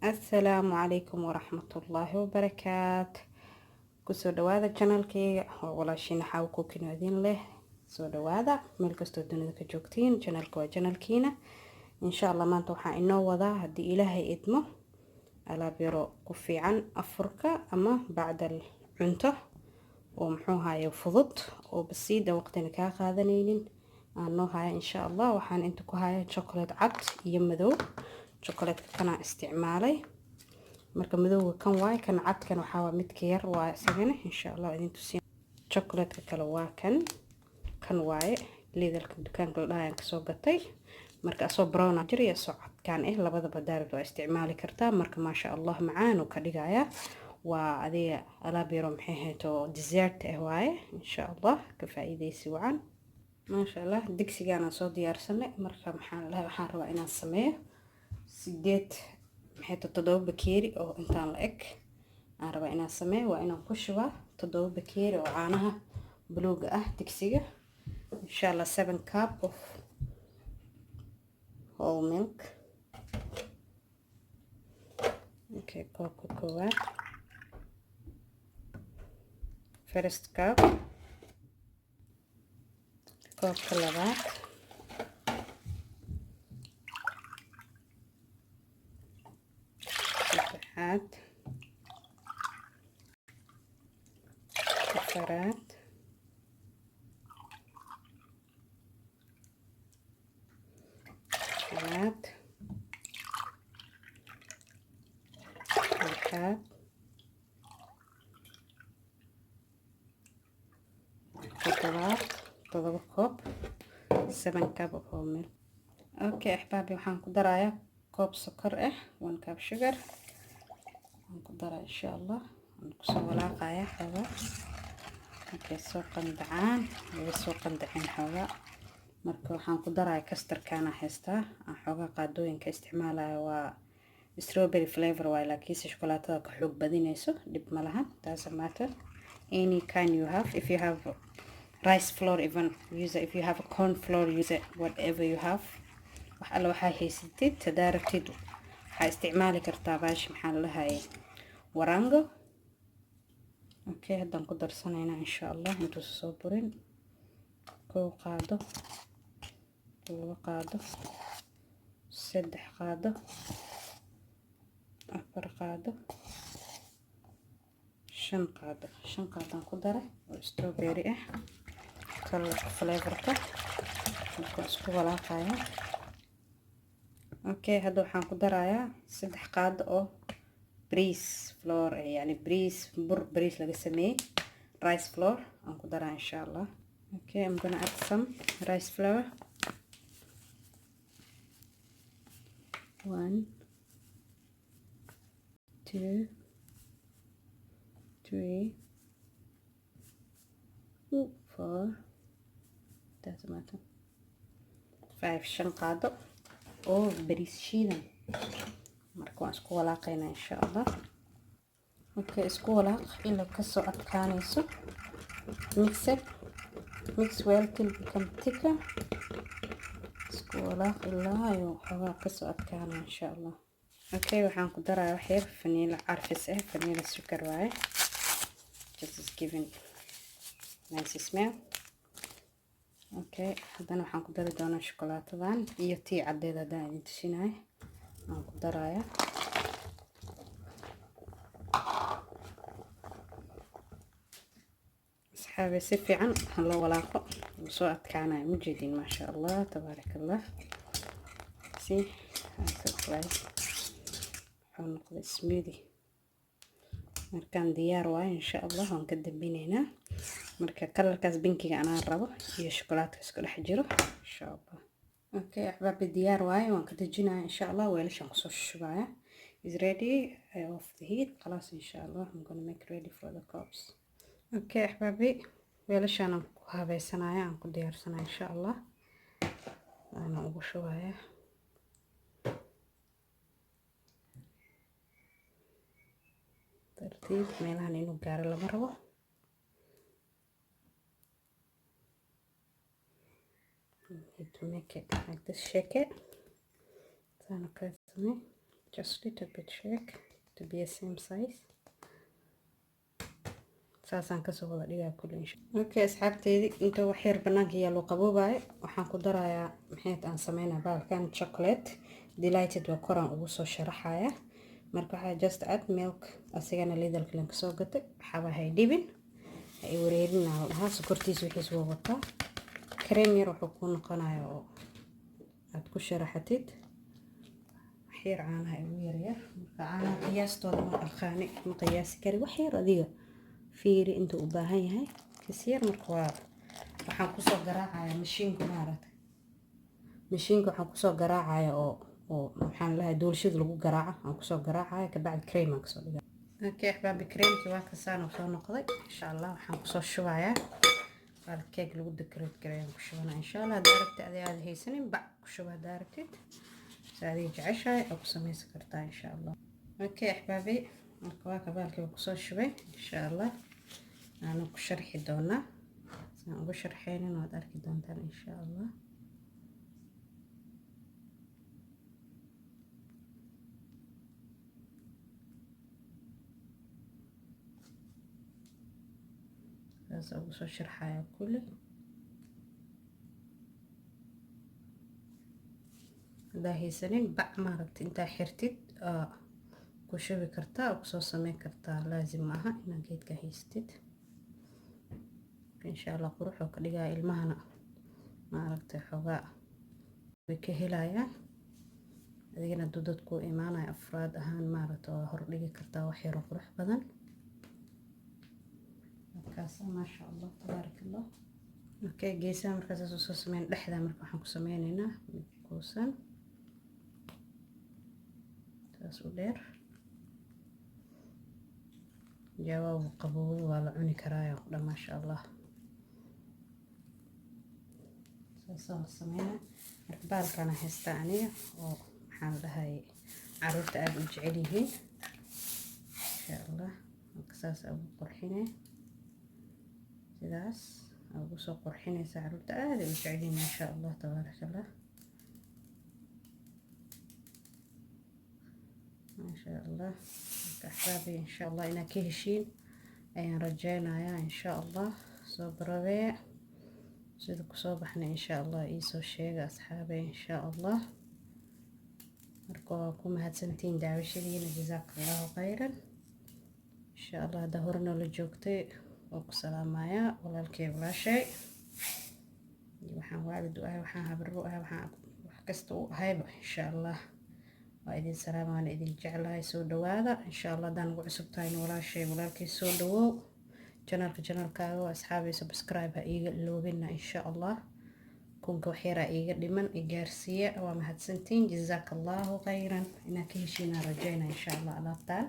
Assalaamu calaykum waraxmatullaahi wabarakaat. Kusoo dhawaada channelkayga oo walaashiina Xaawo Cooking oo idin leh. Soo dhawaada meel kastoo dunida ka joogtiin. Channelka waa channelkiina. Insha Allah maanta waxaa inoo wadaa, haddii Ilaahay idmo, alaab yaro ku fiican afurka ama bacdal cunto oo muxuu haaye fudud oo basiida, waqtina kaa qaadanaynin aan noo haya insha Allah. Waxaan inta ku haya chocolate cad iyo madow. Chocolate kanaa isticmaalay. Marka madowga kan waay, kan cadkan waxaa waa midka yar waa isagana. Insha Allah idin tusiya. Chocolate kale waa kan, kan waaye. Lidlka dukaanka la dhahayaan kasoo gatay. Marka asoo brown jir iyo asoo cadkaan ah labadaba daarid waa isticmaali kartaa. Marka maasha Allah macaan uu ka dhigayaa. Waa adiga alaab yaro maxay hayto dessert ah waaye. Insha Allah ka faa'iidaysi wacan. Maasha Allah digsigaanaan soo diyaarsanay. Marka maxaan lahay, waxaan rabaa inaan sameeyo sideed, maxay tahay, 7 bakeeri oo intaan la eg aan rabaa inaan sameeyo. Waa inaan ku shubaa 7 bakeeri oo caanaha buluuga ah digsiga insha Allah. 7 cup of whole milk. Okay, koobka koowaad, first cup. Koobka labaad, saddexaad, afaraad, shanaad, lixaad, toddobaad. 7 koob, 7 cup of whole milk. Okay axbaabi, waxaan ku darayaa koob sokor ah, 1 cup sugar waan ku daraa insha Allah. Waan kusoo walaaqayaa xoogaa. Markay soo qandacaan, way soo qandaceen xoogaa. Marka waxaan ku darayaa custardkaana haystaa aan xoogaa qaadooyinka isticmaalaya. Waa strawberry flavor waay, laakiinse shukulaatada ka xoog badinayso, dhib ma lahan, doesn't matter. Any kind you have, if you have rice flour even use it, if you have a corn flour use it, whatever you have. Wax alla waxaa haysatid. Hadaa rabtid waxaa isticmaali kartaa baashi maxaa la dhahayay, warango. Okay, haddaan ku darsanaynaa insha Allah intuusa soo burin. 1 qaado, 2 qaado, 3 qaado, 4 qaado, 5 qaado. 5 qaadaan ku daray oo strawberry ah colorka flavorka. Marka isku walaaqaya. Okay, hadda waxaan ku darayaa 3 qaado oo bariis flour, yani bariis bur, bariis laga sameeyey, rice flour aan ku daraa insha Allah. Okay, I'm gonna add some rice flour. One, two, three, four, doesn't matter, five. 5 qaado oo bariis shiidan. Marka waan isku walaaqaynaa insha Allah. Okay, isku walaaq ilaa kasoo adkaanayso. Mix it, mix well till become thicker. Isku walaaq ilaa ayuu xoogaa kasoo adkaanaya insha Allah. Okay, waxaan ku darayaa wax yar vanilla carfis ah, vanilla sugar waaye, just is giving nice smell. Okay, haddana waxaan ku dari doonaa shokolaatadan iyo tii caddeed haddaan idin tusinayo aan ku darayaa. Asxaabe, si fiican ha loo walaaqo, wuu soo adkaanaya. Mujeedin, maasha Allah, tabaaraka Allah. See, wuxuu noqday smoothie. Markaan diyaar waayo insha Allah waan ka dambineynaa. Marka colorkaas pinkiga anaa rabo iyo shokolaadka isku dhex jiro insha Allah. Okay axbaabi, diyaar waayo, waan ka dejinaya insha Allah. Weelashaan kusoo shubaya. Is ready, I off the heat, خلاص. Insha Allah I'm gonna make ready for the cups. Okay axbaabi, weelashaan aan ku habeysanaya, aan ku diyaarsanaya insha Allah, waana ugu shubaya tartiib. Meelahan inuu gaaro lama rabo. Need to make it like this, shake it. Saan oo kale samee. Just little bit shake to be a same size. Saasaan kasoo wada dhigaa kulli insha. Okay, asxaabteydii, inta wax yar banaanka yaalo qaboobayo, waxaan ku darayaa, maxay aan sameynaa, baalkan chocolate delighted waa koraan ugu soo sharaxaya. Marka waxaa just add milk, asigana Lidlka lan kasoo gatay. Waxaaba hay dhibin, hay wareerin la dhahaa. Sokortiisa wixiis waa wataa. Cream yar wuxuu kuu noqonaya oo aad ku sharaxatid. Wax yar caanaha igu yaryar. Marka caanaha qiyaastooda ma aqaani, ma qiyaasi kari. Wax yar adiga fiiri intuu u baahan yahay, kis yar. Marka waa waxaan kusoo garaacaya mashiinka, maaragtay, mashiinka waxaan kusoo garaacaya oo maxaan lahay, doolshada lagu garaaco aan kusoo garaacaya. Kabacdi cream aan kasoo dhigaa. Okay, axbaabi, creamkii waa kasaan oo soo noqday. Insha Allah waxaan kusoo shubayaa baal keeg lagu decorate gareeyaan ku shubanaa, insha Allah. Haddaa rabtid, adi aad haysanin, bac ku shuba haddaa rabtid. Si adiga jeceshahay oo ku samaysan kartaa, insha Allah. Okay, axbaabi, marka waa ka baalkii waa kusoo shubay. Insha Allah aanu ku sharxi doonaa. Saan ugu sharxeynin waad arki doontaan, insha Allah. Saas ugu soo sharxaya kulli. Haddaa haysanin bac, maaragta, intaa xirtid ku shubi kartaa oo kusoo sameyn kartaa. Laazim ma aha inaad geedka haystid. Insha Allah qurux oo ka dhigaya, ilmahana, maaragtay, xoogaa way ka helayaan. Adigana hadduu dadku imaanayo afraad ahaan, maaragta, waa hor dhigi kartaa wax yaroo qurux badan markaas. Maasha Allah, tabaaraka Allah. Okay, geesaha markaas usoo sameyn. Dhexda marka waxaan ku sameyneynaa mid kuusan saas u dheer. Jawaab qaboobay, waa la cuni karaa ku dhan. Maasha Allah, saasaa la sameynaa. Marka baalkana haystaa aniga oo maxaan la dhahay, caruurta aada u jecel yihiin, insha Allah. Marka saas ugu qurxinay, sidaas ugu soo qurxinaysa. Caruurta aada u jecel yihiin, maasha Allah, tabaaraka Allah, maasha Allah. Marka axbaabi, insha Allah inaad ka heshiin ayaan rajeynayaa, insha Allah. Soo barabee, sida kusoo baxnay, insha Allah iisoo sheega, asxaabay, insha Allah. Marka waa ku mahadsantihiin daawashadiina. Jazaaka Allahu khayran, insha Allah. Haddaa hore noola joogtay, waa ku salaamayaa, walaalkay, walaashay. Waxaan waalid u ahay, waxaan habro u ahay, waxaan wax kasta u ahayba, insha Allah waa idin salaama, waana idin jeclahay. Soo dhawaada, insha Allah. Haddaan ugu cusub tahayna, walaashay, walaalkay, soo dhawow. Channelka channelkaaga waa, asxaabay. Subscribe ha iiga iloobina, insha Allah. Kunka waxyaraa iiga dhiman, i gaarsiiya. Waa mahadsantiin. Jazaaka Allahu khayran. Inaan ka heshiinaan rajayna, insha Allah, alaabtaan.